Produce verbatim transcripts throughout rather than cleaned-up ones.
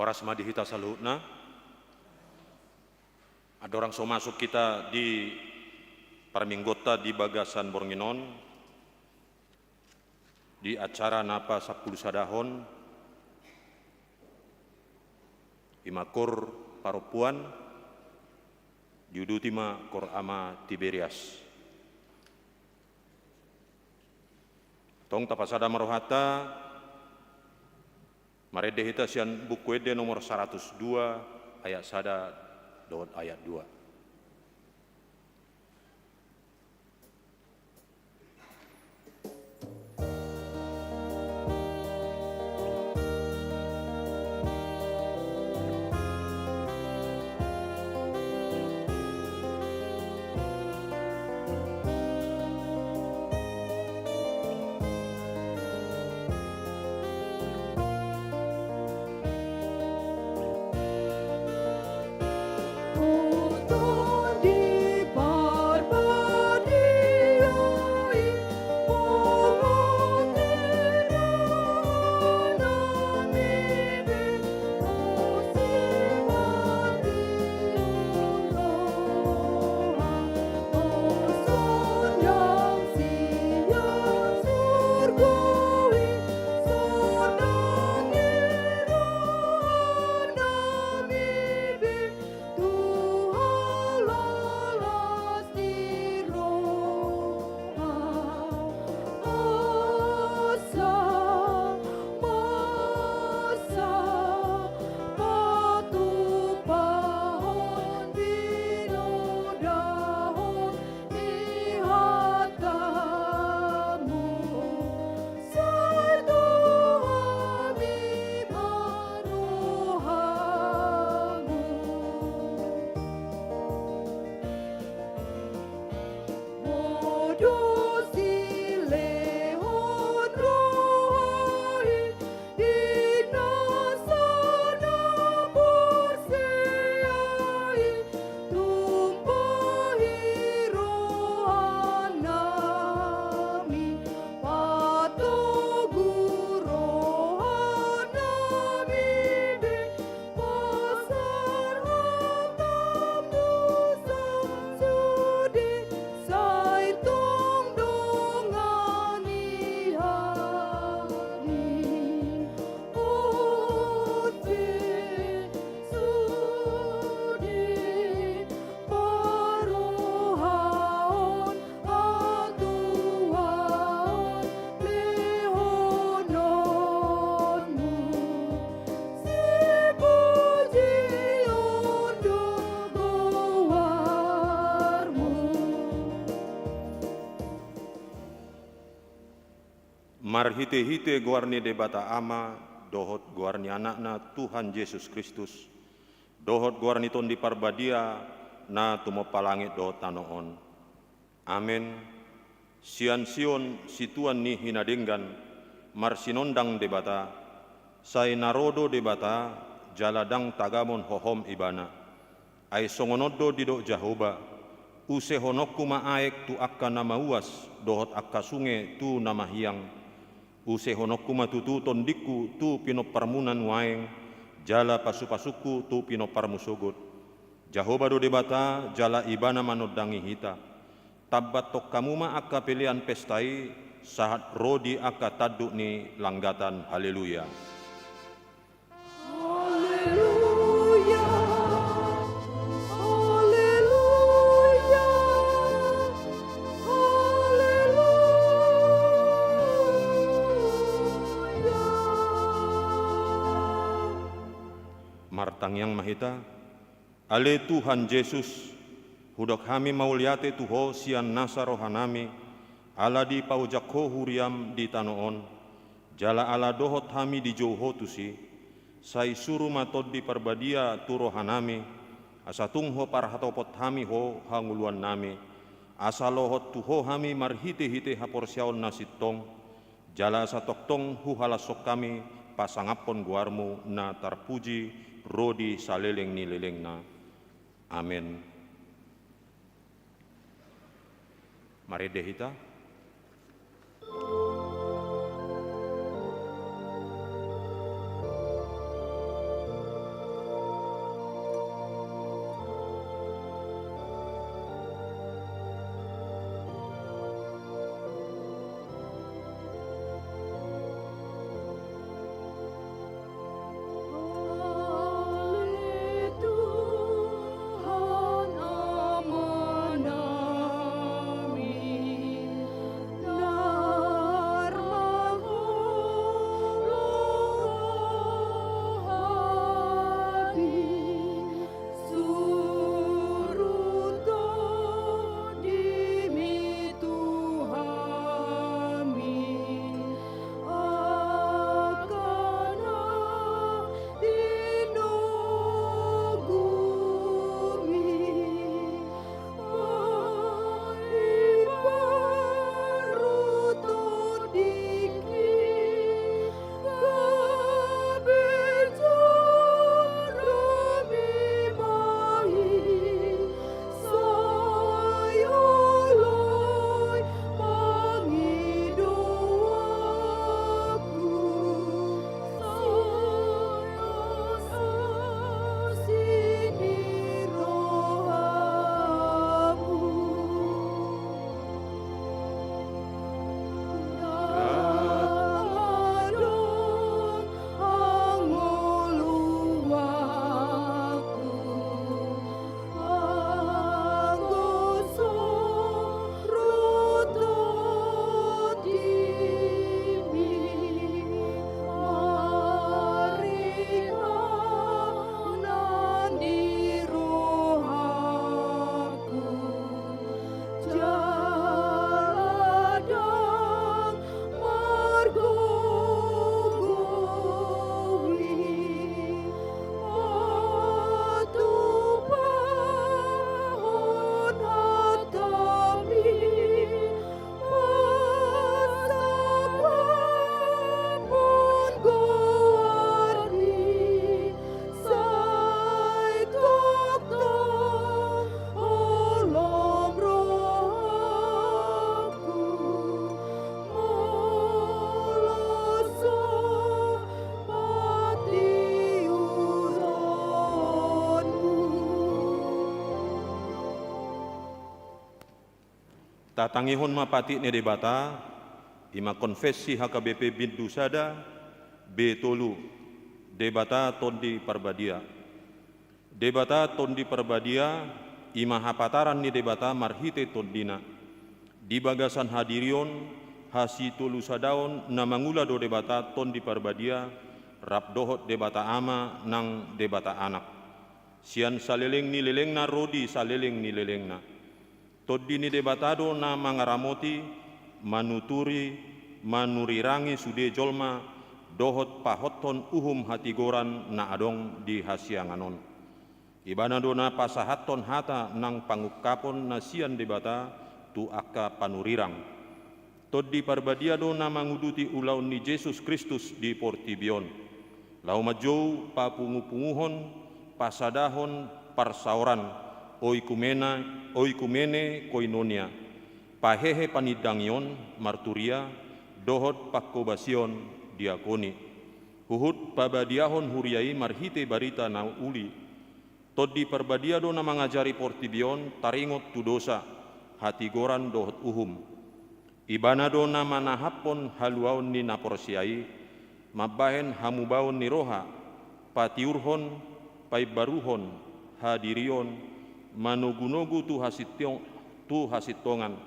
Horas ma di hita saluhutna. Andorang so masuk hita di parmingguonta di bagasan borngin on, di acara na pasampulu sadahon, ima kor parompuan, diuduti ma kor Ama Tiberias. Tong tapasada ma rohanta, marende hita sian Buku Ende nomor saratus dua, ayat sada dohot ayat dua. Marhitehite goar ni Debata Ama, dohot goar ni Anakna Tuhan Jesus Kristus, dohot goar ni Tondi Parbadia, na tumompa langit dohot tano on. Amen. Sian Sion, situan ni hinadenggan, marsinondang Debata, sai na ro do Debata, jala ndang tagamon hohom Ibana. Ai songon on do didok Jahowa: Usehononku ma aek tu angka na mauas, dohot angka sunge tu na mahiang. Usehononku ma tutu tondingku tu pinomparmuna nuaeng, jala pasupasungku tu pinomparmu sogot. Jahowa do Debata, jala Ibana manondangi hita. Tambathon hamu ma angka pelean pesta i, sahat ro di angka tanduk ni langgatan. Haleluya. Haleluya. Haleluya. Haleluya. Martangiang ma hita. Ale Tuhan Jesus, hudok hami mauliate tu Ho sian nasa rohanami, ala dipaojak Ho huriam di tano on, jala ala dohot hami dijou Ho tusi, sai suru ma Tondi Parbadia tu rohanami, asa tung Ho parhatopot hami Ho hangoluannami, asa lohot tu Ho hami marhitehite haporseaon na sintong, jala asa tongtong huhalashon hami pasangaphon goarmu na tarpuji ro di saleleng ni lelengna. Amen. Marende hita. Tatangihon ma patik ni Debata, i ma konfessi H K B P bindu sada, B tolu, Debata Tondi Parbadia. Debata Tondi Parbadia, i ma hapataran ni Debata marhite Tondina. Di bagasan hadirion, hasitolusadaon na mangula do Debata Tondi Parbadia, rap dohot Debata Ama nang Debata Anak. Sian saleleng ni lelengna ro di saleleng ni lelengna. Tondi ni Debata do na mangaramoti, manuturi, manurirangi sude jolma, dohot pahothon uhum hatigoran na adong di hasiangan on. Ibana do na pasahathon hata nang pangungkapon na sian Debata tu angka panurirang. Tondi Parbadia do na manguduti ulaon ni Jesus Kristus di portibi on. Laho manjou papungupunguhon, pasadahon, parsaoran, oikumena, oikumene, koinonia, pahehe panindangion, marturia, dohot pangkobasion, diakoni. Huhut pabadiahon huria i marhite barita na uli. Tondi Parbadia do na mangajari portibi on taringot tu dosa, hatigoran dohot uhum. Ibana do na manahaphon haluaon ni na porsea i, mambahen hamubaon ni roha, patiurhon, paimbaruhon, hadirion, manogunogu tu hasintiong-, tu hasintongan,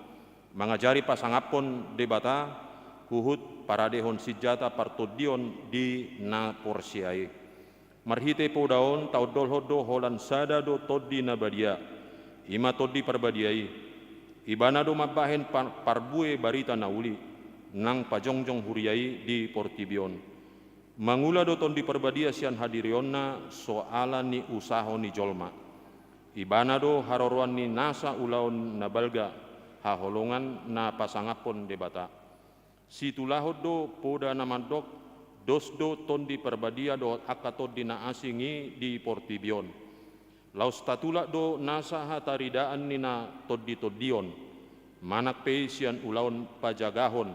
mangajari pasangaphon Debata, huhut paradehon sinjata partondion di na porsea i. Marhite poda on taondolhon do holan sada do Tondi na badia, i ma Tondi Parbadia i. Ibana do mambahen par-, parbue barita na uli, nang pajongjong huria i di portibi on. Mangula do Tondi Parbadia sian hadirionna so ala ni usaho ni jolma. Ibana do haroroan ni nasa ulaon na balga, haholongan na pasangaphon Debata. Situlahon do poda na mandok, dos do Tondi Parbadia dohot angka tondi na asing i di portibi on. Laos tatulak do nasa hataridaan ni na tonditondion, manang pe i sian ulaon pajagahon,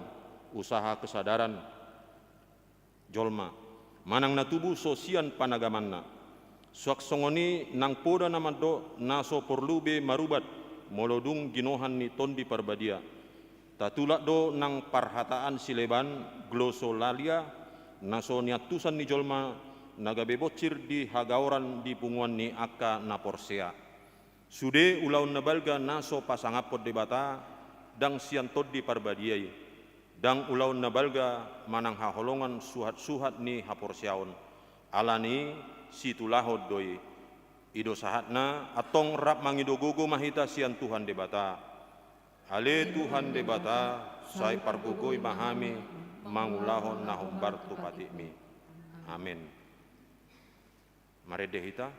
usaha kesadaran jolma, manang na tubu so sian panagamanna. Suang songon i nang poda na mandok na so porlu be marubat molo dung ginohan ni Tondi Parbadia. Tatulak do nang parhataan sileban, glosolalia, na so niantusan ni jolma na gabe bonsir di hagaoran di punguan ni angka na porsea. Sude ulaon na balga na so pasangaphon Debata, ndang sian Tondi Parbadia i, ndang ulaon na balga manang haholongan suhatsuhat ni haporseaon, ala ni i situlahon do i. I do sahatna, antong rap mangido gogo ma hita sian Tuhan Debata. Ale Tuhan Debata, sai pargogoi ma hami mangulahon na hombar tu patikmi. Amen. Marende hita.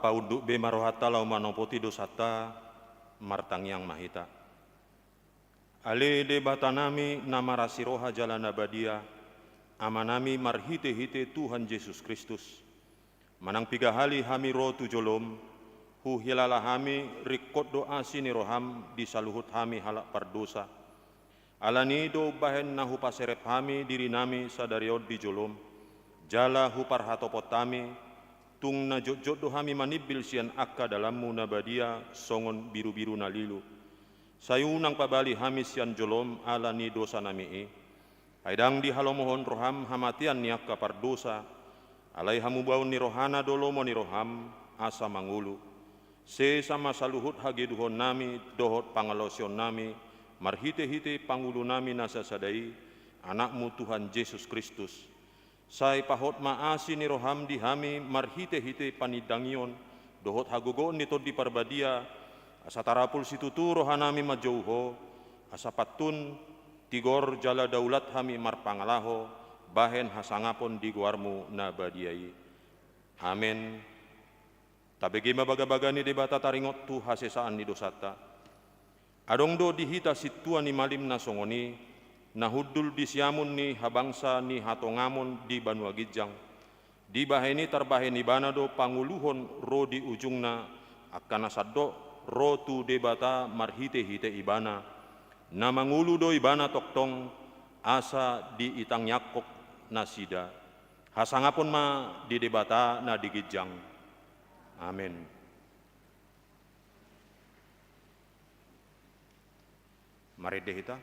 Paunduk be ma rohanta laho manopoti dosanta, martangiang ma hita. Ale Debatanami na marasi roha jala na badia, Amanami marhite-hite Tuhan Jesus Kristus, manang piga hali hami ro tu jolom, huhilala hami ringkot do asi ni roham di saluhut hami halak pardosa. Alani i do umbahen na hupaserep hami dirinami sadari on di jolom, jala huparhatopot hami, tung na jotjot do hami manimbil sian angka dalanmu na badia songon birubiru na lilu. Sai unang pabali hami sian jolom ala ni dosanami i. Ai ndang dihalomohon roham hamatean ni angka pardosa, alai hamubaon ni rohana do lomo ni roham, asa mangolu. Sesa ma saluhut hageduhonnami dohot pangalaosionnami, marhite-hite Pangulunami na sasada i, Anakmu Tuhan Jesus Kristus. Sai pahot ma asi ni roham di hami marhite-hite panindangion dohot hagogoon ni Tondi Parbadia, asa tarapul situtu rohanami manjou Ho, asa pantun, tigor jala daulat hami marpangalaho, bahen hasangapon di goarmu na badia i. Amen. Tabege ma bagabaga ni Debata taringot tu hasesaan ni dosanta. Adong do di hita sintua ni malim na songon i, na hundul di siamun ni habangsa ni hatongamon di banua ginjang. Dibahen i tarbahen ibana do pangoluhon ro di ujungna, angka na sandok ro tu Debata marhite-hite ibana. Na mangolu do ibana tongtong, asa diitangiangkon nasida. Hasangapon ma di Debata na di ginjang. Amen. Marende hita.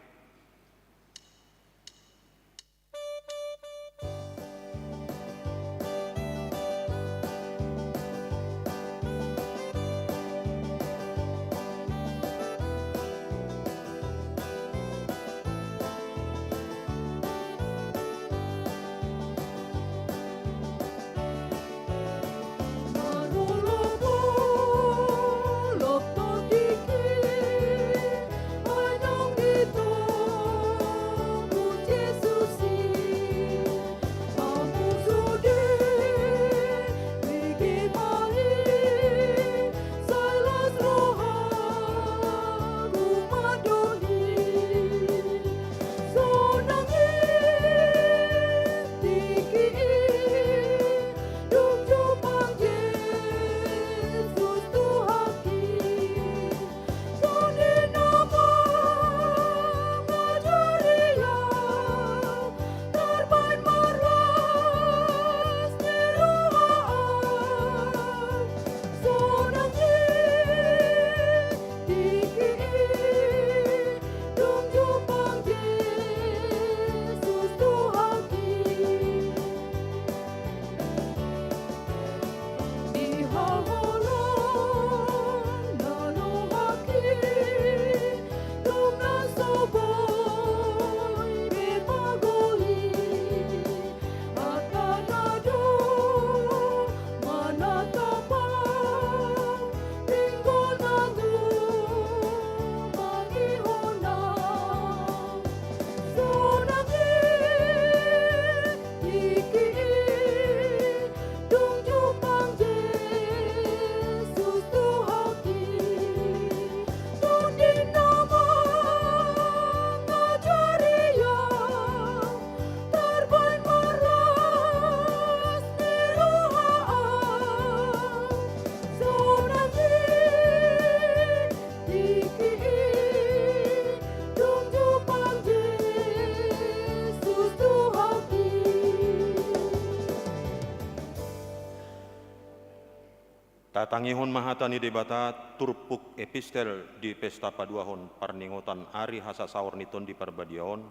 Tatangihon ma hata ni Debata turpuk epistel di pesta paduahon parningotan ari hasasaor ni Tondi Parbadia on,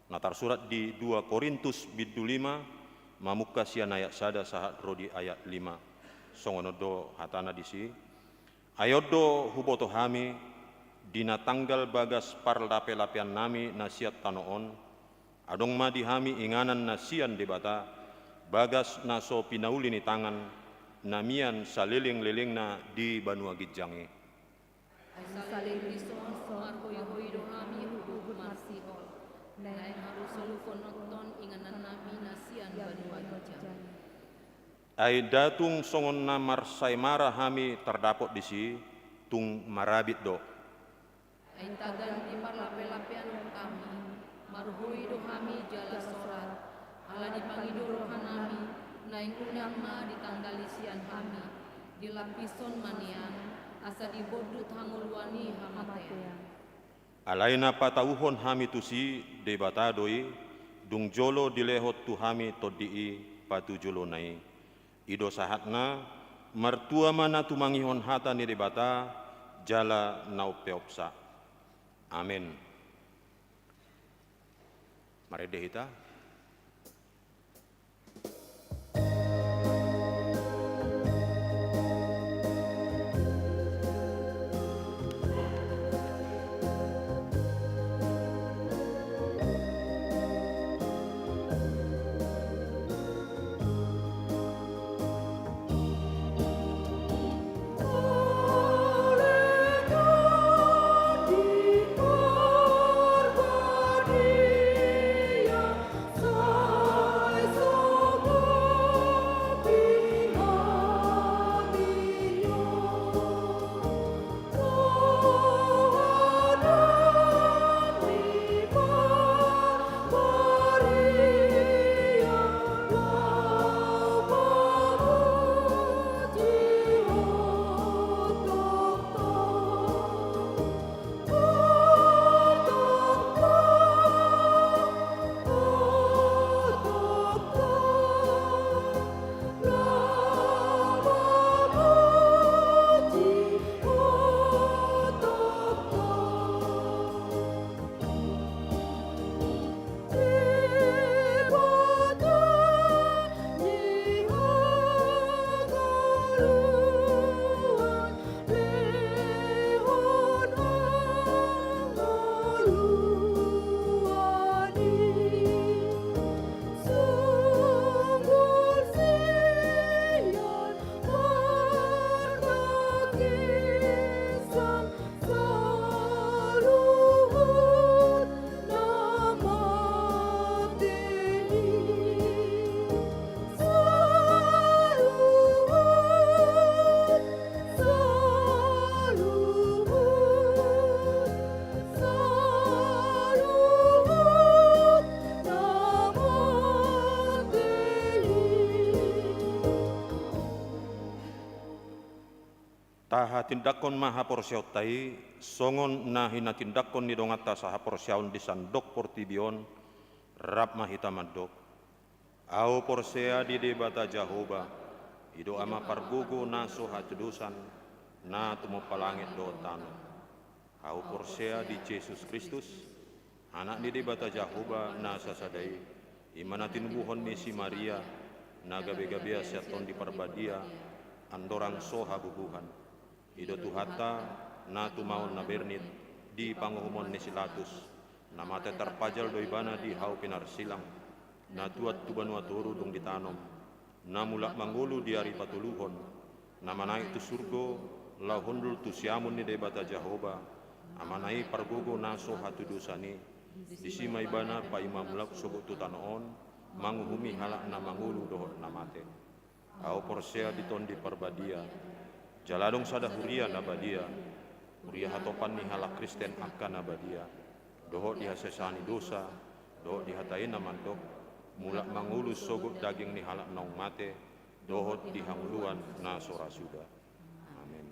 na tarsurat di dua Korintus bindu lima, mamungka sian ayat sada sahat ro di ayat lima. Songon on do hatana disi. Ai on do huboto hami, di na tanggal bagas parlapelapeannami na sian tano on, adong ma di hami inganan na sian Debata, bagas na so pinauli ni tangan, na mian salelenglelengna di banua ginjang i. Ai saleleng dison marhoihoi do hami huhut marsihol, naeng halusaluhononhon inganannami na sian banua ginjang i. Ai nda tung songon na marsaemara hami tardapot disi, tung marabit do. Ai tagan di parlapelapean hami, marhoi do hami jala sorat, ala dipangido rohanami, naeng unang ma ditanggali sian hami, dilapishon ma nian, asa dibondut hangoluan ni hamatean. Alai na patauhon hami tusi, Debata do i, dung jolo dilehon tu hami Tondi i, patujolona i. I do sahatna, martua ma na tumangihon hata ni Debata, jala na umpeopsa. Amen. Marende hita. Tahatindangkon ma haporseaonta i, songon na hinatindangkon ni donganta sahaporseaon di sandok portibi on, rap ma hita mandok. Ahu porsea di Debata Jahowa, i do Ama pargogo na so hatudosan, na tumompa langit dohot tano. Ahu porsea di Jesus Kristus, Anak ni Debata Jahowa na sasada i, i ma na tinubuhon ni si Maria, na gabe-gabea sian Tondi Parbadia, andorang so habubuhan. I do Tuhanta, na tumaon na bernit di panguhumon ni si Latus, na mate tarpajal do Ibana di hau pinarsilang, na tuat tu banua toru dung ditanom, na mulak mangolu di ari patoluhon, na manaek tu surgo, laho hundul tu siamun ni Debata Jahowa, Amana i pargogo na so hatudosan i, disi ma Ibana paima mulak sogot tu tano on, manguhumi halak na mangolu dohot na mate. Ahu porsea di Tondi Parbadia, jala adong sada huria na badia, huria hatopan ni halak Kristen angka na badia, dohot di hasesaan ni dosa, dohot di hata i na mandok, mulak mangolu sogot daging ni halak naung mate, dohot di hangoluan na so ra suda. Amen.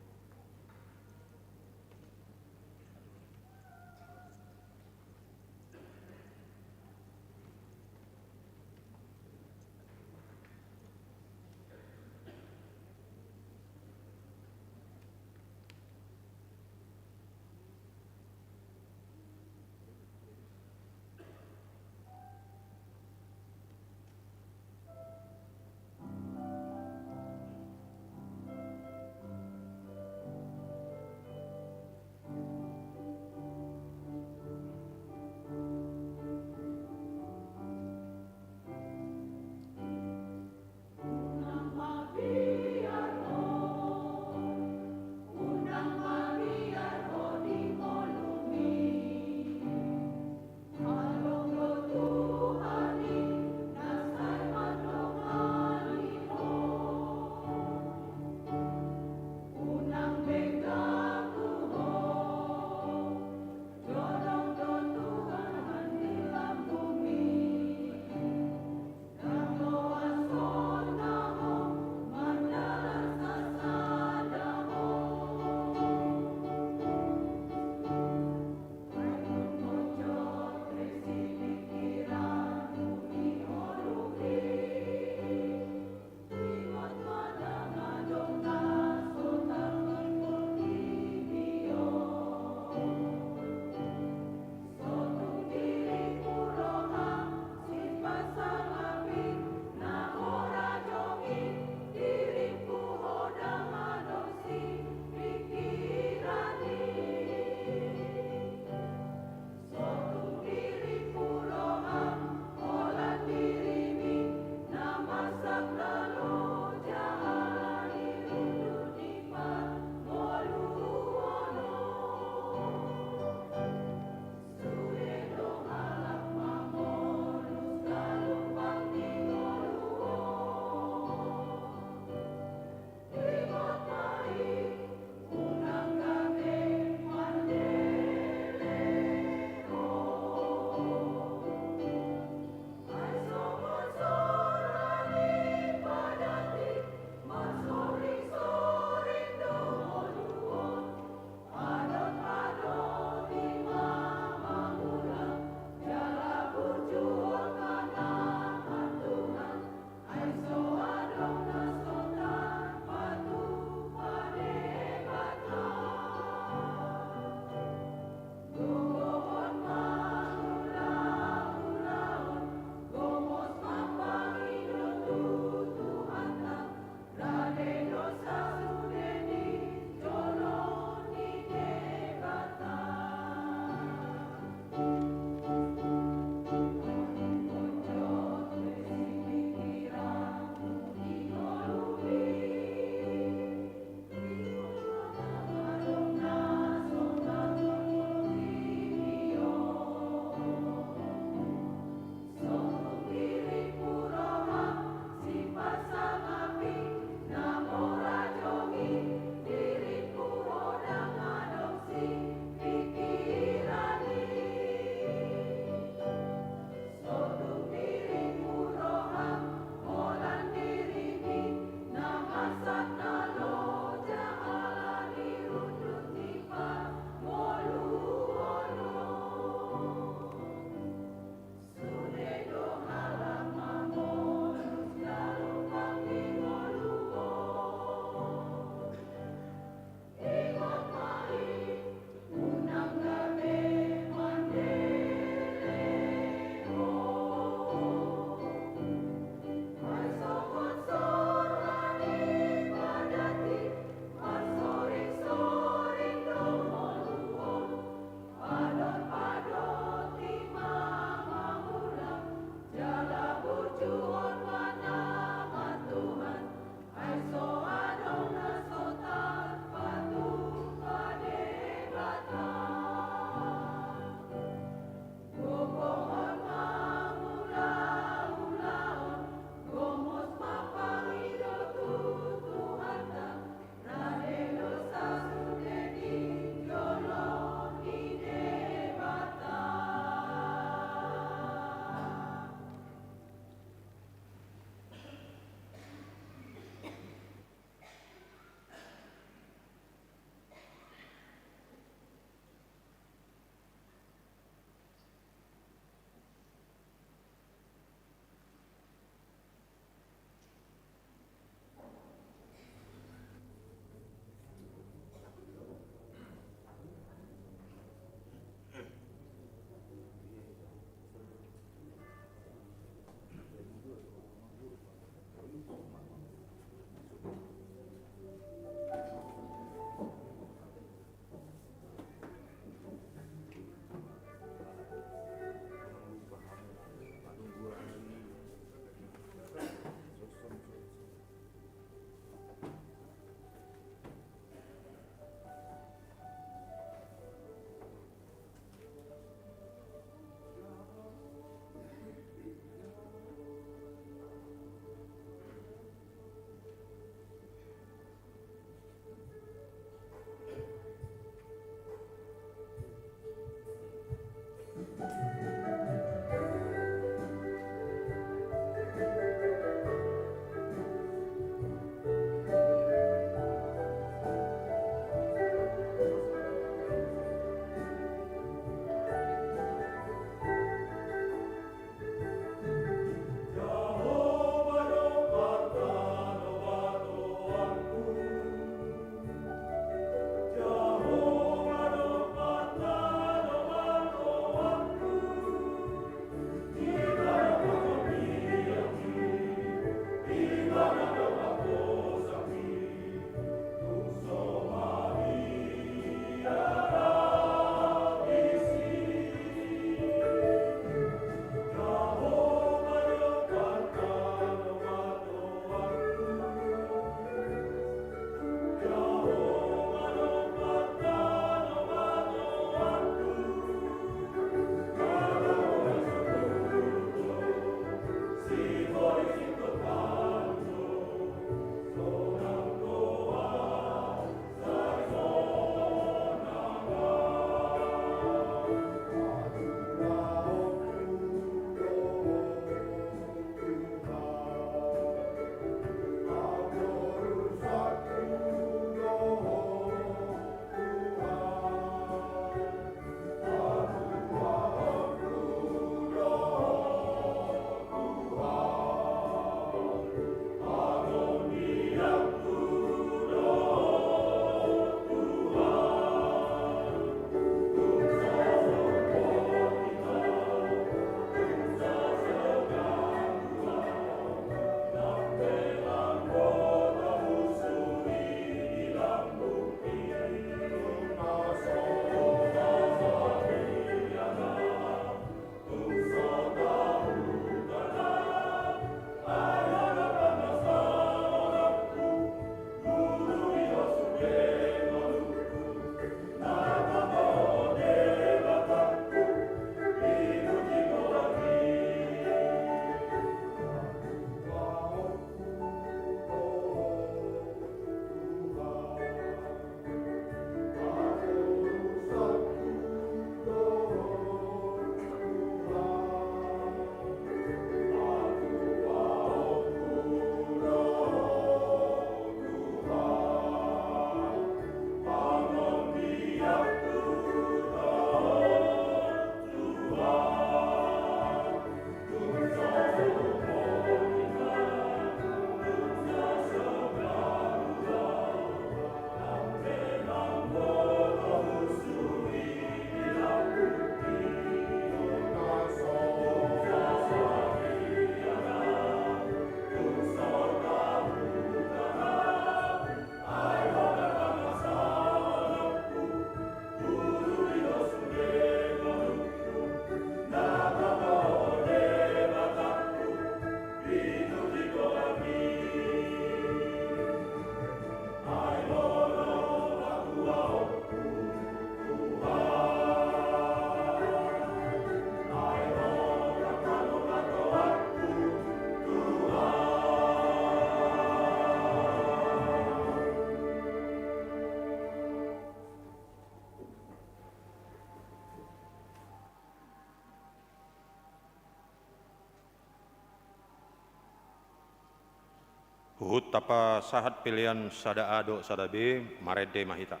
Huhut tapasahat pelean sada A dohot sada B, marende ma hita.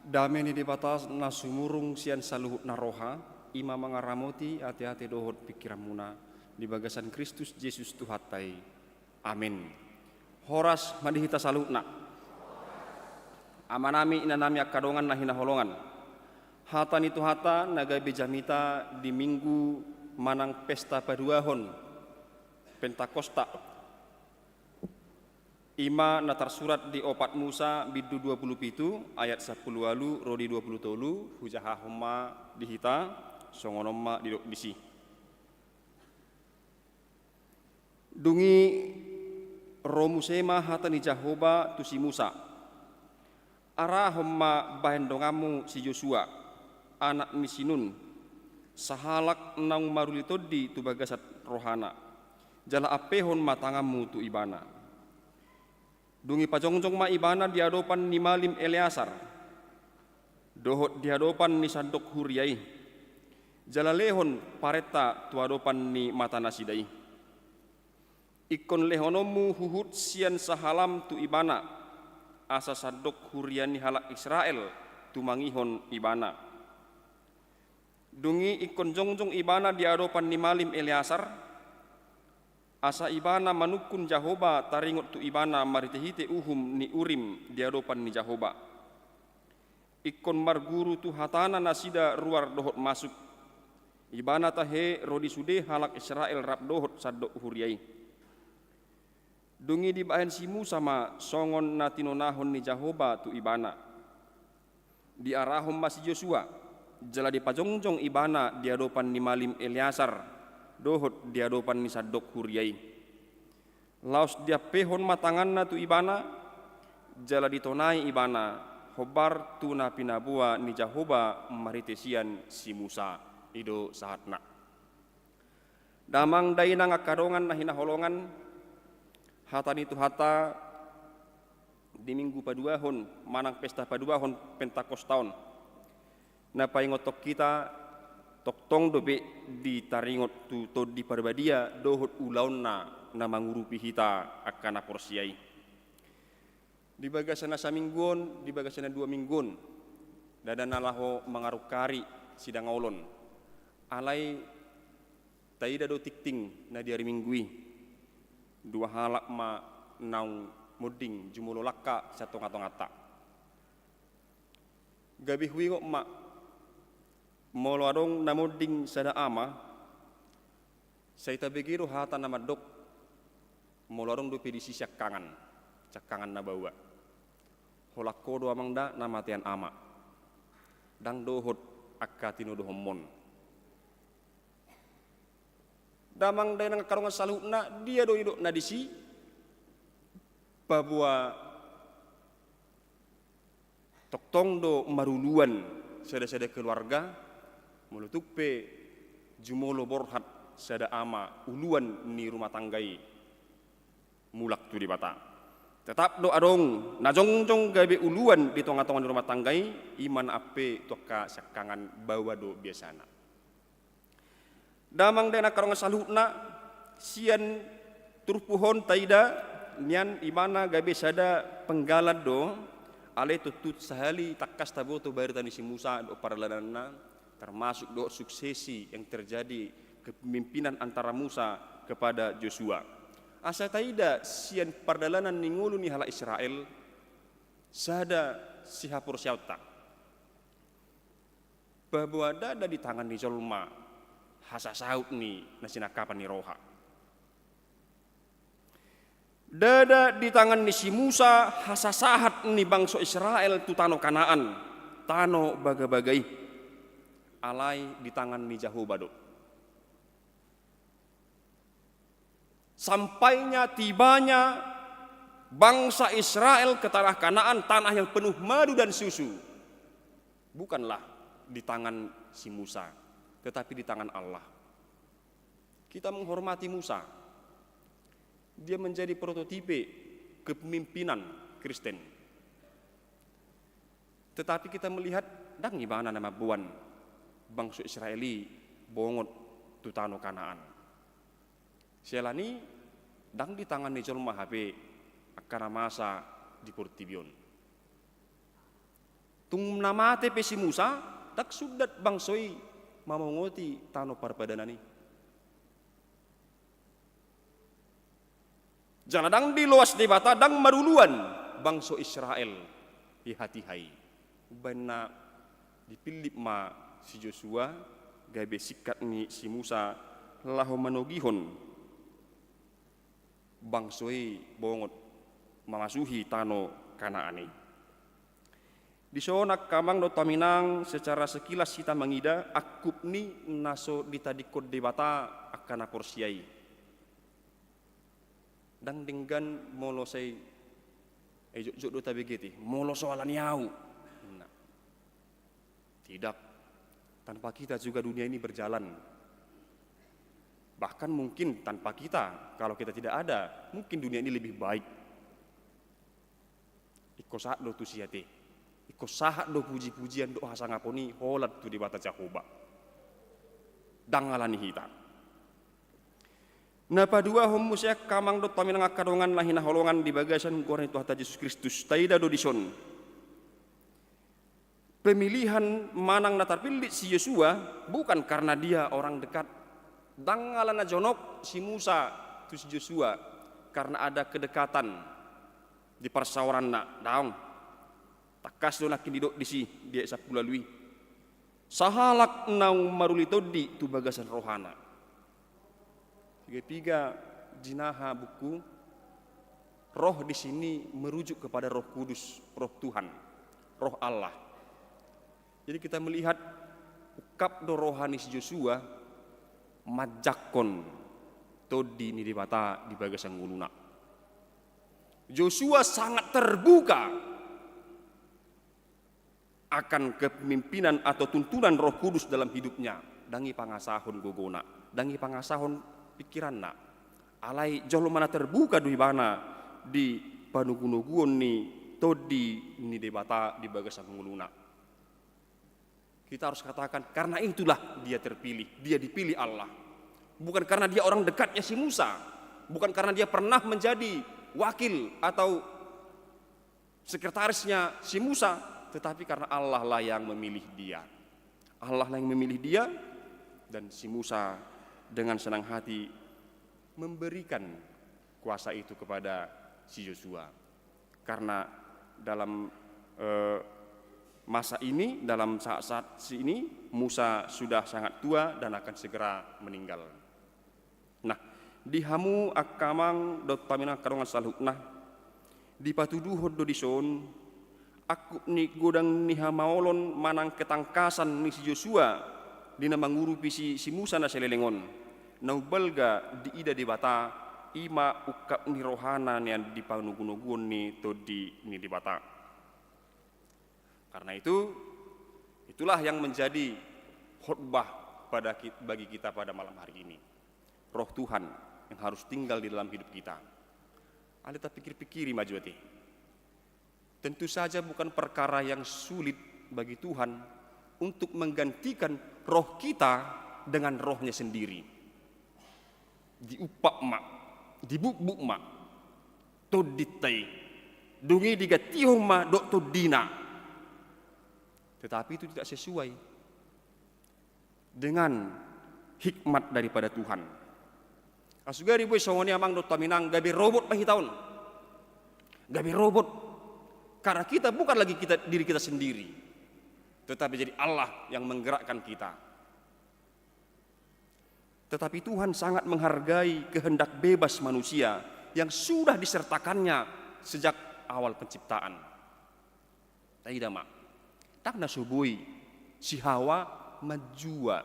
Dame ni Debata na sumurung sian saluhut na roha, i ma mangaramoti ateate dohot pingkiranmuna di bagasan Kristus Jesus Tuhanta i. Amin. Horas ma di hita saluhutna. Amanami, inanami, angka dongan na hinaholongan. Hata ni Tuhanta na gabe jamita di Minggu manang pesta paduahon Pentakosta. I ma na tarsurat di Opat Musa bindu dua pulu pitu ayat sampulu ualu ro di dua pulu tolu, hujahahon ma di hita, songon on ma didok disi. Dung i ro muse ma hata ni Jahowa tu si Musa: Arahon ma bahen donganmu si Josua, anak ni si Nun, sahalak naung maruli tondi tu bagasan rohana, jala ampehon ma tanganmu tu ibana. Dung i pajongjong ma ibana di adopan ni malim Eleasar, dohot di adopan ni sandok huria i, jala lehon parenta tu adopan ni matanasida i. Ingkon lehononmu huhut sian sahalam tu ibana, asa sandok huria ni halak Israel tumangihon ibana. Dung i ingkon jongjong ibana di adopan ni malim Eleasar, asa ibana manungkun Jahowa taringot tu ibana marhitehite uhum ni Urim di adopan ni Jahowa. Ingkon marguru tu hatana nasida ruar dohot masuk, ibana tahe ro di sude halak Israel rap dohot sandok huria i. Dung i dibahen si Musa ma songon na tinonahon ni Jahowa tu ibana. Diarahon ma si Josua, jala dipajongjong ibana di adopan ni malim Eleasar, dohot di adopan ni Sadok huria i. Laos diampehon ma tanganna tu ibana, jala ditonai ibana, hombar tu na pinaboa ni Jahowa marhite sian si Musa. I do sahatna. Damang dainang angka dongan na hinaholongan, hata ni Tuhanta di Minggu paduahon, manang pesta paduahon Pentakosta on, na paingothon hita, tongtong dope ditaringot tu Tondi Parbadia dohot ulaonna na mangurupi hita angka na porsea i. Di bagasan na saminggu on, di bagasan na dua minggu on, ndada na laho mangarungkari sidang oloan. Alai taida do tingting na di ari Minggu i. Dua halak ma naung monding jumolo langka sian tongatonganta. Gabe huingot ma, molo adong na monding sada ama, sai tabege do hata na mandok, molo adong dope disi siangkangan, siangkangan na baoa. Holan ho do amang da na matean ama. Ndang dohot angka tinodohonmon. Damang dainang angka dongan saluhutna, dia do nidokna disi, paboa tongtong do maruluan sada-sada keluarga, molo tung pe jumolo borhat sada ama uluan ni rumah tangga i mulak tu Debata. Tetap do adong na jongjong gabe uluan di tonga-tonga ni rumah tangga i, i ma na ampe tu angka siangkangan baoa do biasana. Damang dainang angka dongan saluhutna, sian turpuk on taida nian ibana gabe sada penggalan do, alai tontu sahali tangkas taboto barita ni si Musa dohot pardalananna, termasuk dohot suksesi yang terjadi kepemimpinan antara Musa kepada Josua. Asa taida sian pardalanan ni ngolu ni halak Israel, sada sihaporseaonta. Paboa ndada di tangan ni jolma hasasaut ni na sinangkapan ni roha. Ndada di tangan ni si Musa hasasahat ni bangso Israel tu tano Kanaan, tano bagabaga i. Alai di tangan ni Jahowa do. Sampainya, tibanya bangsa Israel ke tanah Kanaan, tanah yang penuh madu dan susu, bukanlah di tangan si Musa, tetapi di tangan Allah. Kita menghormati Musa. Dia menjadi prototipe kepemimpinan Kristen. Tetapi kita melihat, ndang ibana na mamboan bangso Israel i bongot tu tano Kanaan. Siala ni i, ndang di tangan ni jolma hape angka na masa di portibi on. Tung na mate pe si Musa, ndang sundat bangso i mamongoti tano parpadanan i. Jala ndang diloas Debata, ndang maruluan bangso Israel di hatiha i. Umbahen na dipillit ma si Josua gabe singkat ni si Musa laho manogihon bangso i bongot mamasuhi tano Kanaan i. Dison angka amang dohot haminang, secara sekilas hita mangida angkup ni na so ditadingkon Debata angka na porsea i. Ndang denggan molo sai, eh, jotjot do tabege te, molo so alani au. Nah. Tidak. Tanpa kita juga dunia ini berjalan. Bahkan mungkin tanpa kita, kalau kita tidak ada, mungkin dunia ini lebih baik. Ingkon sahat do tusi ate. Ingkon sahat do puji-pujian dohot hasangapon i holan tu Debata Jahowa. Ndang alani hita. Na paduahon muse angka amang dohot haminang angka dongan na hinaholongan di bagasan goar ni Tuhanta Jesus Kristus, taida do dison. Pemilihan manang na tarpillit si Josua bukan karena dia orang dekat. Ndang ala na jonok si Musa tu si Josua karena ada kedekatan di parsaoranna, daong. Tangkas do nangkin didok disi di ayat sampulu ualu i. Sahalak naung maruli tondi tu bagasan rohana. Piga-piga jinaha buku, Roh di sini merujuk kepada Roh Kudus, Roh Tuhan, Roh Allah. Jadi kita melihat ungkap do roha ni si Josua manjangkon Tondi ni Debata di bagasan ngoluna. Josua sangat terbuka akan kepemimpinan atau tuntunan Roh Kudus dalam hidupnya. Ndang ipangasahon gogona, ndang ipangasahon pikiranna. Alai jolma na terbuka do ibana di panogunoguon ni Tondi ni Debata di bagasan ngoluna. Kita harus katakan, karena itulah dia terpilih, dia dipilih Allah. Bukan karena dia orang dekatnya si Musa, bukan karena dia pernah menjadi wakil atau sekretarisnya si Musa, tetapi karena Allah lah yang memilih dia. Allah lah yang memilih dia, dan si Musa dengan senang hati memberikan kuasa itu kepada si Josua. Karena dalam, eh, masa ini, dalam saat-saat ini, Musa sudah sangat tua dan akan segera meninggal. Nah, di hamu angka amang dohot hami nang angka dongan saluhutna, dipatuduhon do dison angkup ni godang ni hamaolon manang ketangkasan ni si Josua di na mangurupi si, si Musa na saleleng on. Na umbalga diida Debata, i ma ungkap ni rohana nian di panogunoguon ni Tondi ni Debata. Karena itu, itulah yang menjadi khotbah pada ki-, bagi kita pada malam hari ini. Roh Tuhan yang harus tinggal di dalam hidup kita. Alai tapikir-pikiri ma jo ate. Tentu saja bukan perkara yang sulit bagi Tuhan untuk menggantikan roh kita dengan rohnya sendiri. Diumpat ma, dibukbuk ma tondinta i. Dung i digantihon ma dohot tondina. Tetapi itu tidak sesuai dengan hikmat daripada Tuhan. Asugari boi songon i amang dohot hami nang, gabe robot ma hita on. Gabe robot. Karena kita bukan lagi kita, diri kita sendiri, tetapi jadi Allah yang menggerakkan kita. Tetapi Tuhan sangat menghargai kehendak bebas manusia yang sudah disertakannya sejak awal penciptaan. Taida ma, ndang na so boi si Hawa manjua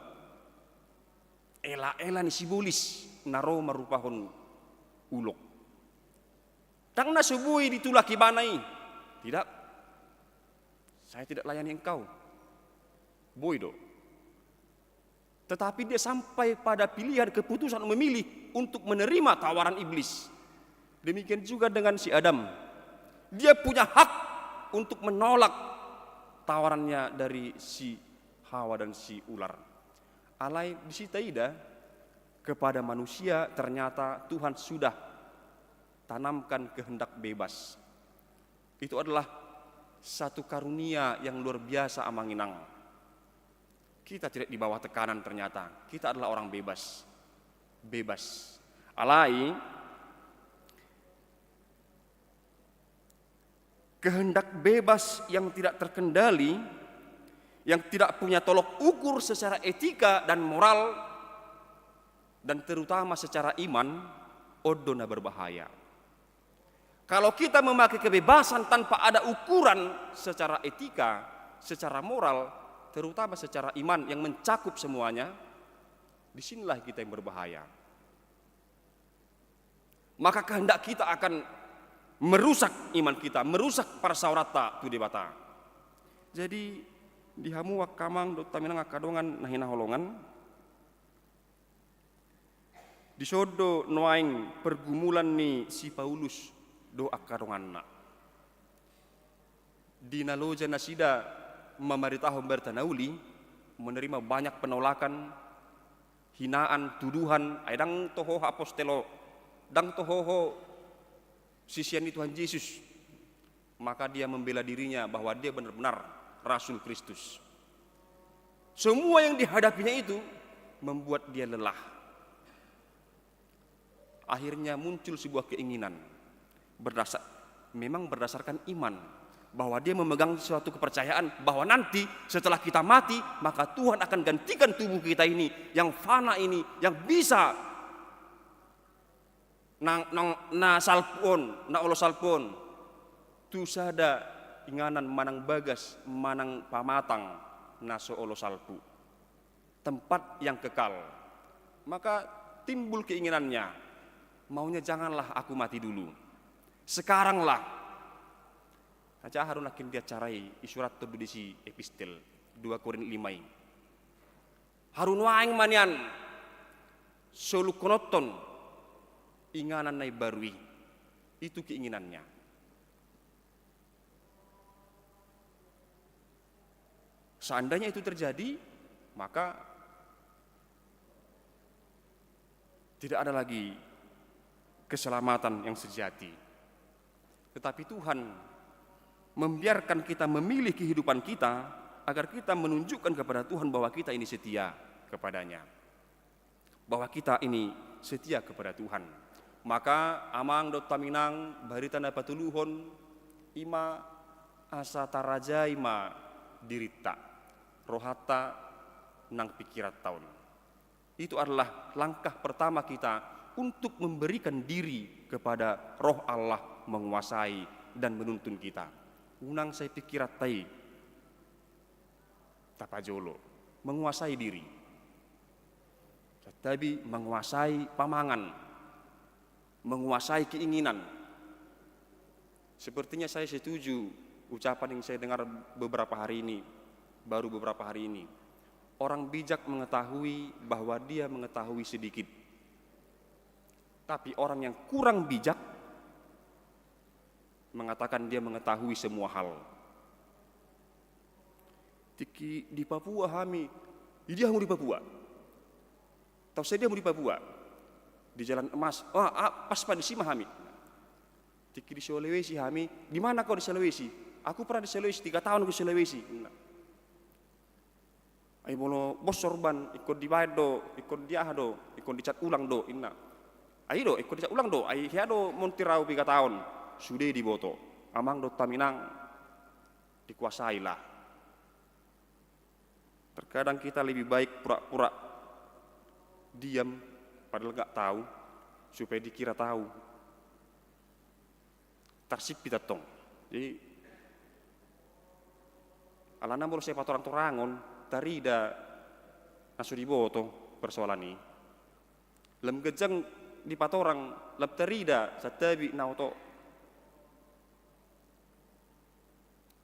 elaela ni sibolis na ro marupahon ulok. Ndang na so boi ditulak ibana i. Tidak, saya tidak layani engkau. Boi do. Tetapi dia sampai pada pilihan, keputusan memilih untuk menerima tawaran iblis. Demikian juga dengan si Adam. Dia punya hak untuk menolak tawarannya dari si Hawa dan si ular. Alai disi taida, kepada manusia ternyata Tuhan sudah tanamkan kehendak bebas. Itu adalah satu karunia yang luar biasa, amang inang. Kita tidak di bawah tekanan ternyata. Kita adalah orang bebas. Bebas. Alai, kehendak bebas yang tidak terkendali, yang tidak punya tolok ukur secara etika dan moral, dan terutama secara iman, on do na berbahaya. Kalau kita memakai kebebasan tanpa ada ukuran secara etika, secara moral, terutama secara iman yang mencakup semuanya, di sinilah kita yang berbahaya. Maka kehendak kita akan merusak iman kita, merusak parsaoranta tu Debata. Jadi, di hamu angka amang dohot hami nang angka dongan na hinaholongan, dison do nuaeng pergumulan ni si Paulus dohot angka donganna. Di na loja nasida mamaritahon barita na uli, menerima banyak penolakan, hinaan, tuduhan, ai ndang toho ho apostel ho, ndang toho ho sisean ni Tuhan Yesus. Maka dia membela dirinya bahwa dia benar-benar rasul Kristus. Semua yang dihadapinya itu membuat dia lelah. Akhirnya muncul sebuah keinginan berdasar, memang berdasarkan iman, bahwa dia memegang suatu kepercayaan bahwa nanti setelah kita mati, maka Tuhan akan gantikan tubuh kita ini yang fana ini, yang bisa nang, nang, na salpu on, na olo salpu on, tu sada inganan manang bagas, manang pamatang na so olo salpu, tempat yang kekal. Maka timbul keinginannya, maunya, "Janganlah aku mati dulu. Sekaranglah." Aja haru nangkin di acara i, isurathon do disi epistel, dua Korint lima i. Haru nuaeng ma nian solukhononton inganan na imbaru i. Itu keinginannya. Seandainya itu terjadi, maka tidak ada lagi keselamatan yang sejati. Tetapi Tuhan membiarkan kita memilih kehidupan kita agar kita menunjukkan kepada Tuhan bahwa kita ini setia kepada-Nya, bahwa kita ini setia kepada Tuhan. Maka amang dohot haminang, barita na patoluhon i ma asa tarajai ma dirinta, rohanta nang pingkiranta on. Itu adalah langkah pertama kita untuk memberikan diri kepada Roh Allah menguasai dan menuntun kita. Unang sai pingkiranta i tapajolo, menguasai diri. Santabi menguasai pamangan, menguasai keinginan. Sepertinya saya setuju ucapan yang saya dengar beberapa hari ini, baru beberapa hari ini. Orang bijak mengetahui bahwa dia mengetahui sedikit. Tapi orang yang kurang bijak mengatakan dia mengetahui semua hal. Tingki di Papua hami, di dia hamu di Papua. Tahu saya dia hamu di Papua. Di Jalan Emas, wah, ah, pas, Pak, disi ma hami. Tingki di Sulawesi hami, di mana kau di Sulawesi? Aku pernah di Sulawesi, tiga tahun aku di Sulawesi. Nah. Ai molo bosor ban, ingkon dibaen do, ingkon di aha do, ingkon dicat ulang do, inna. Ai do, ingkon dicat ulang do, ai hea do montir au piga taon, sude diboto. Amang dohot haminang, dikuasailah. Terkadang kita lebih baik pura-pura diam, padahal nggak tahu, supaya dikira tahu. Tarsimpit antong. Jadi, alana molo sai patorang-torangon, tarida na so diboto persoalan i. Lam ganjang dipatorang, lam tarida santabi na oto.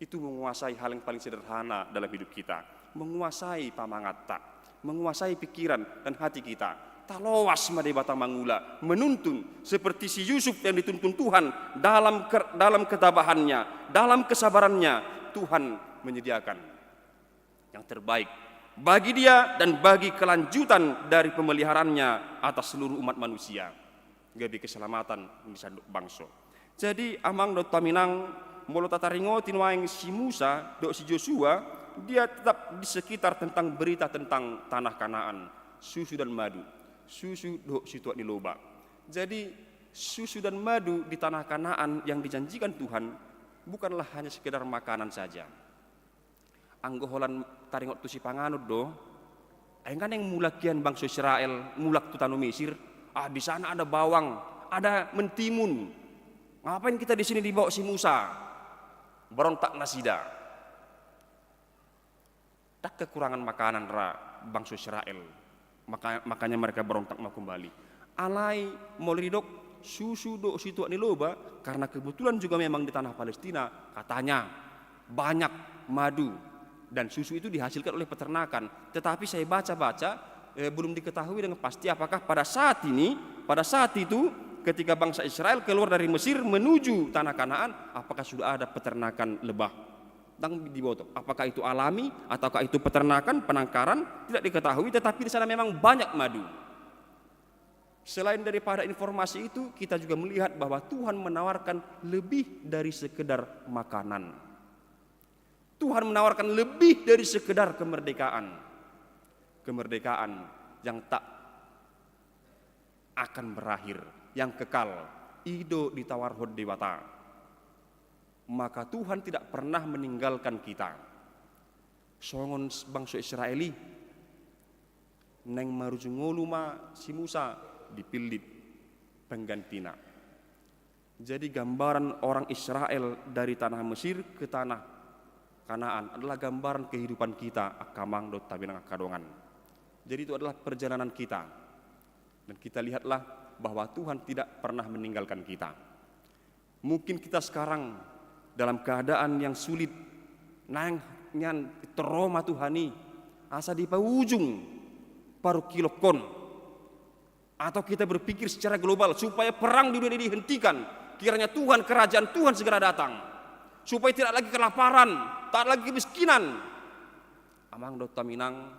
Itu menguasai hal yang paling sederhana dalam hidup kita. Menguasai pamanganta, menguasai pikiran dan hati kita. Taloas ma Debata mangula, menuntun seperti si Yusuf yang dituntun Tuhan dalam ke-, dalam ketabahannya, dalam kesabarannya. Tuhan menyediakan yang terbaik bagi dia dan bagi kelanjutan dari pemeliharaannya atas seluruh umat manusia. Gabe keselamatan di sandok bangso. Jadi, amang dohot haminang, molo tataringoti nuaeng si Musa dohot si Josua, dia tetap di sekitar tentang berita tentang tanah Kanaan, susu dan madu, susu dohot situak ni loba. Jadi, susu dan madu di tanah Kanaan yang dijanjikan Tuhan bukanlah hanya sekedar makanan saja. Anggo holan taringot tu sipanganon do, ai nga naeng mulak hian bangso Israel, mulak tu tano Mesir, ah, di sana ada bawang, ada mentimun. Ngapain kita di sini, dibawa si Musa? Berontak nasida. Ndang kekurangan makanan ra bangso Israel. Maka-, makanya mereka berontak mau kembali. Alai molo didok susu dohot situak ni loba, karena kebetulan juga memang di tanah Palestina, katanya banyak madu dan susu itu dihasilkan oleh peternakan. Tetapi saya baca-baca, eh, belum diketahui dengan pasti apakah pada saat ini, pada saat itu ketika bangsa Israel keluar dari Mesir menuju tanah Kanaan, apakah sudah ada peternakan lebah. Ndang diboto. Apakah itu alami, ataukah itu peternakan, penangkaran, tidak diketahui, tetapi di sana memang banyak madu. Selain daripada informasi itu, kita juga melihat bahwa Tuhan menawarkan lebih dari sekedar makanan. Tuhan menawarkan lebih dari sekedar kemerdekaan. Kemerdekaan yang tak akan berakhir, yang kekal, i do ditawarhon Debata. Maka Tuhan tidak pernah meninggalkan kita. Songon s-, bangso Israel i, naeng marujung ngolu ma si Musa dipillit. penggantina. Jadi gambaran orang Israel dari tanah Mesir ke tanah Kanaan adalah gambaran kehidupan kita angka amang dohot hami nang angka dongan. Jadi itu adalah perjalanan kita. Dan kita lihatlah bahwa Tuhan tidak pernah meninggalkan kita. Mungkin kita sekarang dalam keadaan yang sulit, naeng nian torro ma Tuhan i, asa dipaujung parungkilonhon. Atau kita berpikir secara global supaya perang di dunia ini dihentikan. Kiranya Tuhan, kerajaan Tuhan segera datang. Supaya tidak lagi kelaparan, tak lagi kemiskinan. Amang dohot hami nang,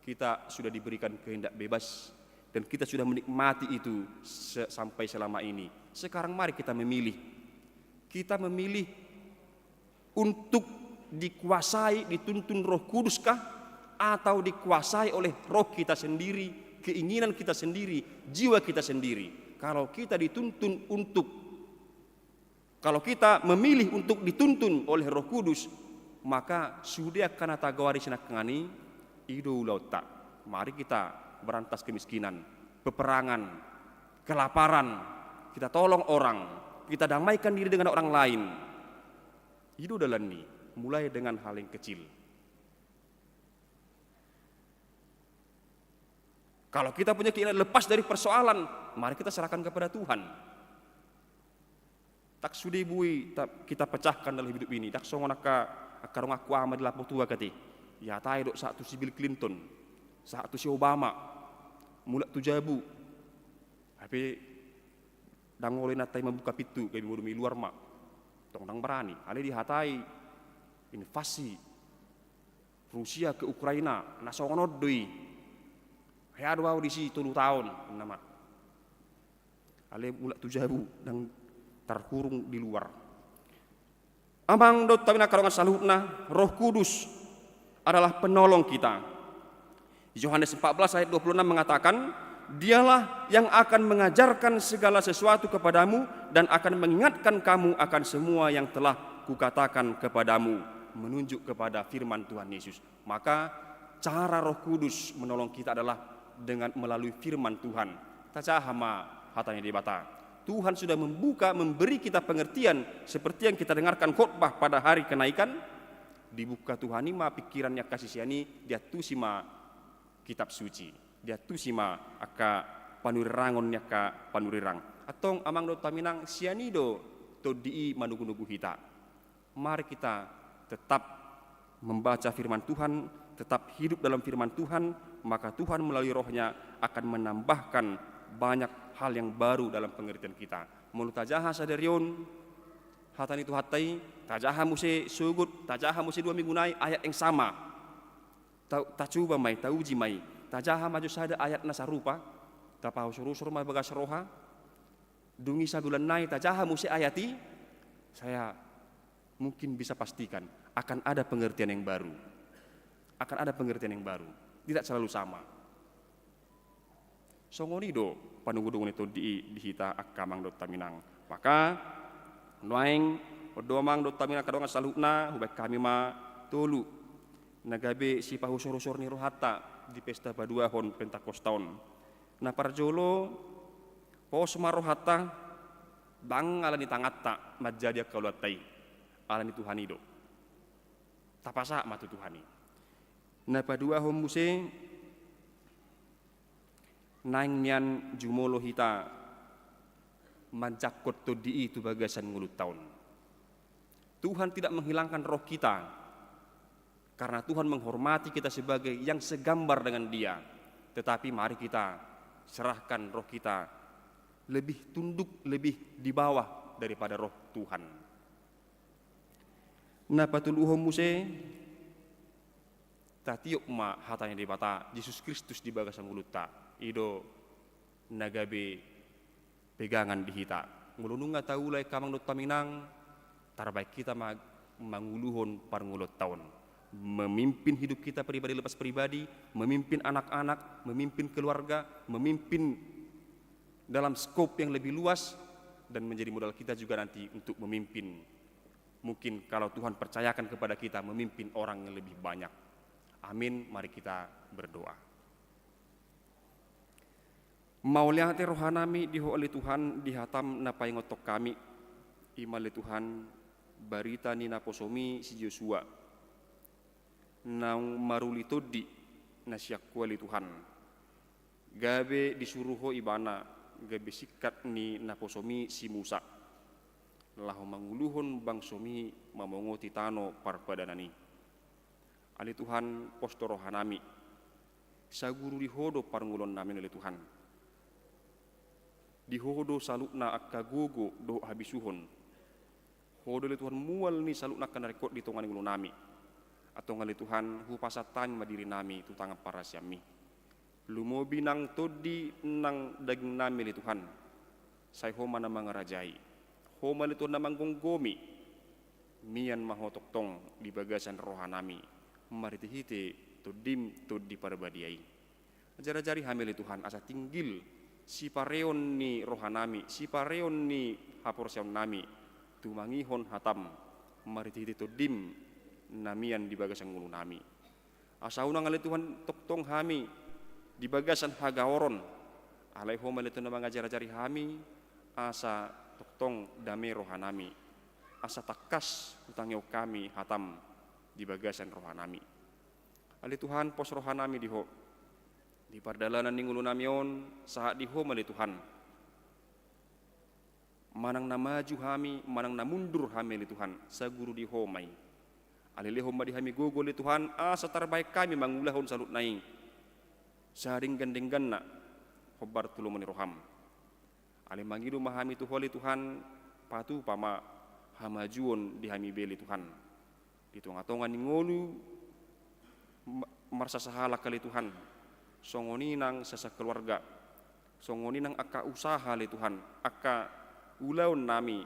kita sudah diberikan kehendak bebas dan kita sudah menikmati itu se-, sampai selama ini. Sekarang mari kita memilih. Kita memilih untuk dikuasai, dituntun Roh Kudus kah, atau dikuasai oleh roh kita sendiri, keinginan kita sendiri, jiwa kita sendiri? Kalau kita dituntun untuk, kalau kita memilih untuk dituntun oleh Roh Kudus, maka sude angka na tagoari sinangkangan i, i do ulaonta. Mari kita berantas kemiskinan, peperangan, kelaparan, kita tolong orang, kita damaikan diri dengan orang lain. I do dalan i, mulai dengan hal yang kecil. Kalau kita punya keinginan lepas dari persoalan, mari kita serahkan kepada Tuhan. Ndang sude boi ta-, kita pecahkan dalam hidup ini. Ndang songon angka, angka donganku ama di Lapo Tua kati. Dihatai do sahat tu si Bill Clinton, sahat tu si Obama, mulak tu jabu. Hape ndang olo inanta i mambuka pintu, gabe modom i luar ma. Tong ndang barani. Alai dihatai invasi Rusia ke Ukraina, na songon on do i. Hea do au disi tolu taon, ninna ma. Alai mulak tu jabu, ndang tarhurung di luar. Amang dohot hami nang angka dongan saluhutna, Roh Kudus adalah penolong kita. Yohanes empat belas ayat dua puluh enam mengatakan, "Dialah yang akan mengajarkan segala sesuatu kepadamu dan akan mengingatkan kamu akan semua yang telah kukatakan kepadamu," menunjuk kepada firman Tuhan Yesus. Maka cara Roh Kudus menolong kita adalah dengan melalui firman Tuhan. Tajaha ma hata ni Debata. Tuhan sudah membuka, memberi kita pengertian seperti yang kita dengarkan khotbah pada hari kenaikan. Dibuka Tuhan i ma pikiran ni angka sisean i, diantusi ma Kitab Suci, diantusi ma angka panurirang ni angka panurirang. Antong amang dohot hami nang, sian i do Tondi i manogunogu hita. Mari kita tetap membaca firman Tuhan, tetap hidup dalam firman Tuhan, maka Tuhan melalui Roh-Nya akan menambahkan banyak hal yang baru dalam pengertian kita. Molo tajaha sadari on hata ni Tuhanta i, tajaha muse sogot, tajaha muse dua minggu nai ayat yang sama. Ta-, tacuba ma i, tauji ma i. Tajaha ma jo sada ayat na sarupa, tapahusorhusor ma bagas roha. Dung i sabulan nai tajaha muse ayat i, saya mungkin bisa pastikan akan ada pengertian yang baru. Akan ada pengertian yang baru. Tidak selalu sama. Songon i do panogunoguon ni Tondi i di hita angka amang dohot hami nang. Maka nuaeng on do amang dohot hami nang angka dongan saluhutna, hubaen hami ma tolu na gabe sipahusorhusor ni rohanta di pesta paduahon Pentakosta on. Na parjolo, pos ma rohanta, ndang ala ni tanganta manjadi angka ulaonta i, ala ni Tuhan i do. Tapasahat ma tu Tuhan i. Na paduahon muse, naeng nian jumolo hita manjangkon Tondi i tu bagasan ngolunta on. Tuhan tidak menghilangkan roh kita karena Tuhan menghormati kita sebagai yang segambar dengan Dia. Tetapi mari kita serahkan roh kita lebih tunduk, lebih di bawah daripada roh Tuhan. Na patoluhon muse, tatiop ma hata ni Debata, Jesus Kristus di bagasan ngolunta. I do na gabe pegangan di hita. Molo nunga taula i angka amang dohot hami nang, tarbaen hita ma manguluhon parngoluonta on. Memimpin hidup kita pribadi lepas pribadi, memimpin anak-anak, memimpin keluarga, memimpin dalam skop yang lebih luas, dan menjadi modal kita juga nanti untuk memimpin. Mungkin kalau Tuhan percayakan kepada kita memimpin orang yang lebih banyak. Amin. Mari kita berdoa. Mauliate rohanami di Ho ale Tuhan di hataM na paingothon hami, i ma ale Tuhan barita ni naposoMi si Josua, naung maruli tondi na sian Ho ale Tuhan, gabe disuru Ho ibana gabe singkat ni naposoMi si Musa, laho manguluhon bangsoMi mamongoti tano parpadanan i. Ale Tuhan, pos do rohanami, saguru di Ho do parngoluonnami ale Tuhan. Di Ho do saluhutna angka gogo dohot habisuhon. Ho do ale Tuhan mual ni saluhutna angka na ringkot di tonga ni ngolunami. Antong ale Tuhan, hupasahat hami ma dirinami tu tangan parasianMi. Lumobi nang tondi nang dagingnami ale Tuhan, sai Ho ma na mangarajai. Ho ma ale Tuhan na manggomgomi. Mian ma Ho tongtong di bagasan rohanami marhitehite TondiM, Tondi Parbadia i. Ajarajari hami ale Tuhan asa tinggil sipareon ni rohanami, sipareon ni haporseaonnami tumangihon hataM marhitehite TondiM na mian di bagasan ngolunami. Asa unang ale Tuhan tongtong hami di bagasan hagaoron, alai Ho ma ale Tuhan na mangajarajari hami asa tongtong dame rohanami, asa tangkas hutangihon hami hataM di bagasan rohanami. Ale Tuhan, pos rohanami di Ho. Di pardalanan ni ngolunami on, sahat di Ho ma ale Tuhan. Manang na maju hami, manang na mundur hami ale Tuhan, saguru di Ho ma i. Alai lehon ma di hami gogo ale Tuhan asa tarbahen hami mangulahon saluhutna i sadenggan-dengganna hombar tu lomo ni rohaM. Alai mangido ma hami tu Ho ale Tuhan, patupa ma hamajuon di hami be ale Tuhan. Di tonga-tonga ni ngolu ma-, marsasahalak ale Tuhan, songon i nang sasakeluarga, songon i nang angka usaha ale Tuhan, angka ulaonnami,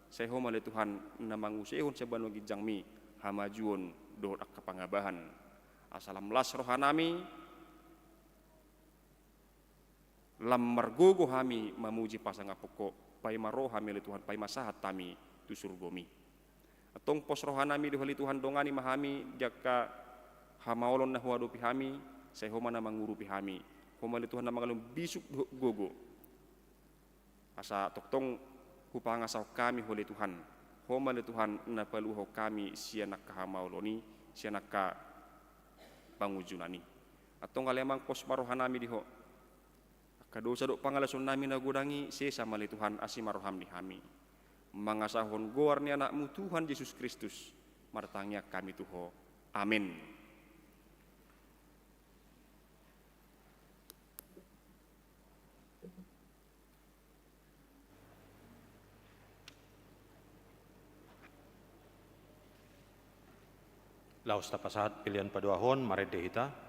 sai Ho ma ale Tuhan na manguseahon sian banua ginjangMi hamajuon dohot angka pangabahan. Asa lam las rohanami, lam margogo hami mamuji pasangaphon Ho, paima ro hami ale Tuhan, paima sahat hami tu surgoMi. Antong pos rohanami di Ho ale Tuhan, dongani ma hami di angka hamaolon na huadopi hami, sai Ho ma na mangurupi hami. Ho ma ale Tuhan na mangalehon bisuk dohot gogo. Asa tongtong hupangasahon hami Ho ale Tuhan. Ho ma ale Tuhan na paluahon hami sian angka hamaolon i, sian angka pangunjunan i. Antong ale Amang, pos ma rohanami di Ho. Angka dosa dohot pangalaosion nami na godang i sesa ma ale Tuhan, asi ma roham di hami. Mangasahon goar ni Anakmu Tuhan Jesus Kristus, martangiang hami tu Ho. Amen. Laos tapasahat pelean paduahon, marende hita.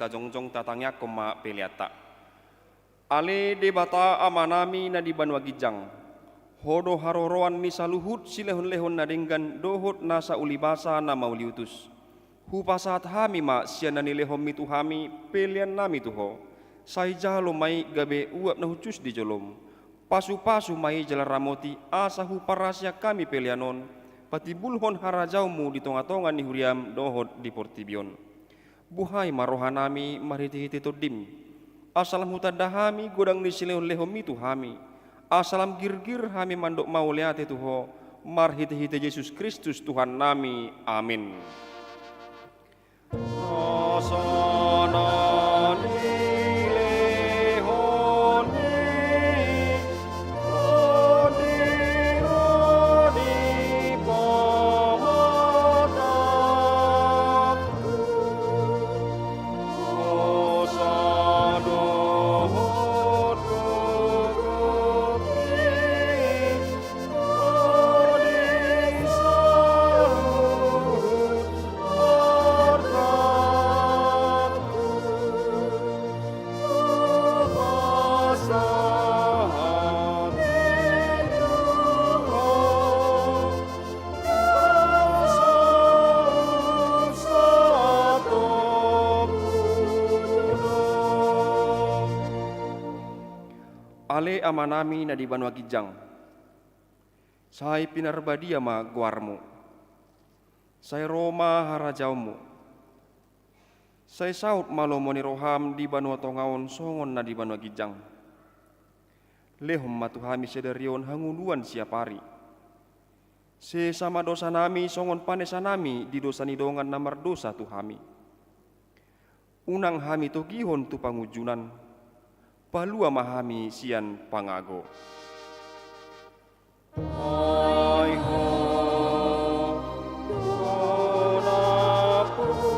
jongjong tatangiangkon ma peleanta. Ale Debata Amanami na di banua ginjang, Ho do haroroan ni saluhut silehonlehon na denggan dohot nasa ulibasa na mauliutus. Hupasahat hami ma sian na nilehonMi tu hami peleannami tu Ho. Sai jalo ma i gabe uap na hushus di joloM. Pasupasu ma i jala ramoti asa huparasian hami pelean on patimbulhon harajaonMu di tongatonga ni huriaM dohot di portibi on. Buhai ma rohanami marhitehite TondiM, asa lam hutanda hami godang ni silehonlehonMi tu hami, asa lam girgir hami mandok mauliate tu Ho, marhitehite Jesus Kristus Tuhannami. Amin. Ale Amanami na di banua ginjang, sai pinarbadia ma goarMu. Sai ro ma harajaonMu. Sai saut ma lomo ni rohaM di banua tonga on songon na di banua ginjang. Lehon ma tu hami sadari on hangoluan siapari. Sesa ma dosanami songon panesanami di dosa ni dongan na mardosa tu hami. Unang hami togihon tu pangunjunan, palua ma hami sian pangago. Ai Ho do nampuna,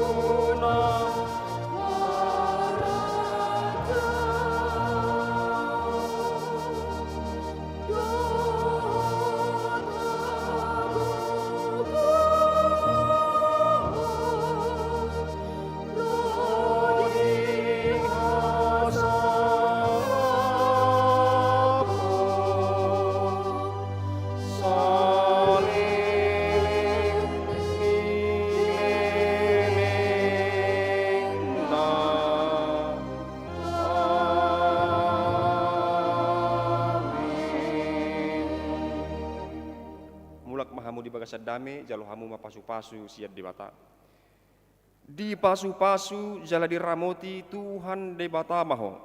Mulak ma hamu di bagasan dame, jalo hamu ma pasupasu sian Debata. Dipasupasu jala diramoti Tuhan Debata ma ho.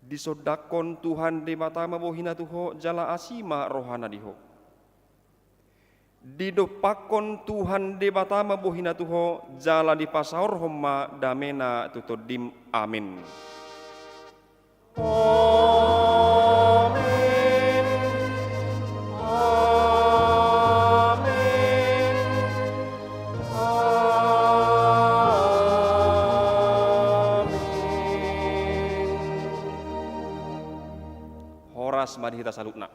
Disondangkon Tuhan Debata ma bohiNa tu ho jala asi ma rohaNa di ho. Didompakkon Tuhan Debata ma bohiNa tu ho jala dipasaorhon ma dameNa tu tondim. Amin. Amin. Amin. Amin. Horas ma di hita saluhutna.